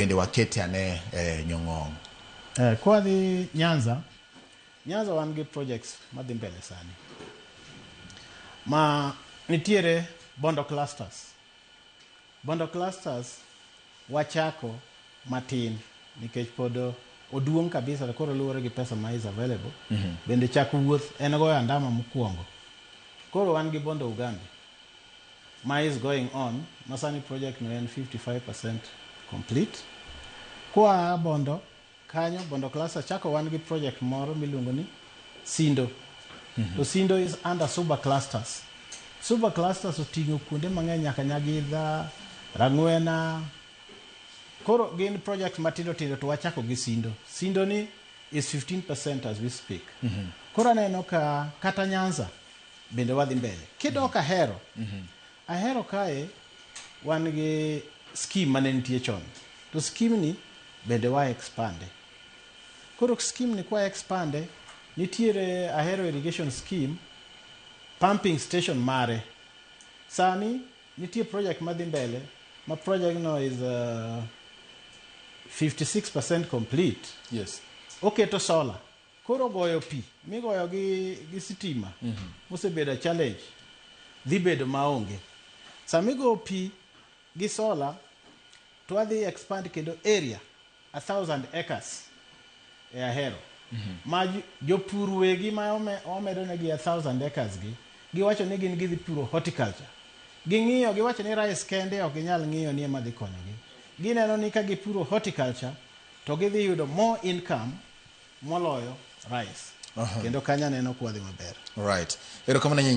Bende wakete ane nyong'ong. Kwadhi Nyanza, Nyanza wan gi projects madhi mbele sani. Ma nitiere Bondo clusters. Bondo clusters wachako matin nikech pod oduong' kabisa to koro luwore gi pesa ma is available. Bende chako wuoth en goyo andama mokwongo. Koro wan gi Bondo Ugambi ma is going on, ma sani project no en 55% complete. Kwa Bondo kanyo, Bondo cluster chako wan gi project moro miluongo ni Sindo. To Sindo is under Suba clusters. Suba clusters oting'o kuonde mang'eny nyaka Nyagidha, Rang'wena. Koro gin projects matindo tindo to wachako gi Sindo. Sindo ni is 15% as we speak. Koro aneno ka kata Nyanza bende wadhi mbele. Kidok Ahero, Ahero kae wan gi scheme mane nitie chon. To scheme ni bende wa expande. Koro scheme ni kwa expande, nitiere Ahero irrigation scheme, pumping station mare. Sani nitie project madhi mbele, ma project no is 56% complete. Oketo solar. Koro goyo pi migoyo gi sitima mosebedo challenge dhi bedo maonge. Sama igo pi gi solar to wadhi expand kendo area 1,000 acres e Ahero. Ma jopur wegi ma wamedo negi 1,000 acres gi giwacho ni gin gidhi puro horticulture. Ging'iyo giwacho ni rice kende ok ginyal ng'iyo ni ema dhi konyogi. Gineno ni ka gipuro horticulture to gidhi yudo more income moloyo rice. Kendo kanyo aneno ka wadhi maber. Right. Erokamano.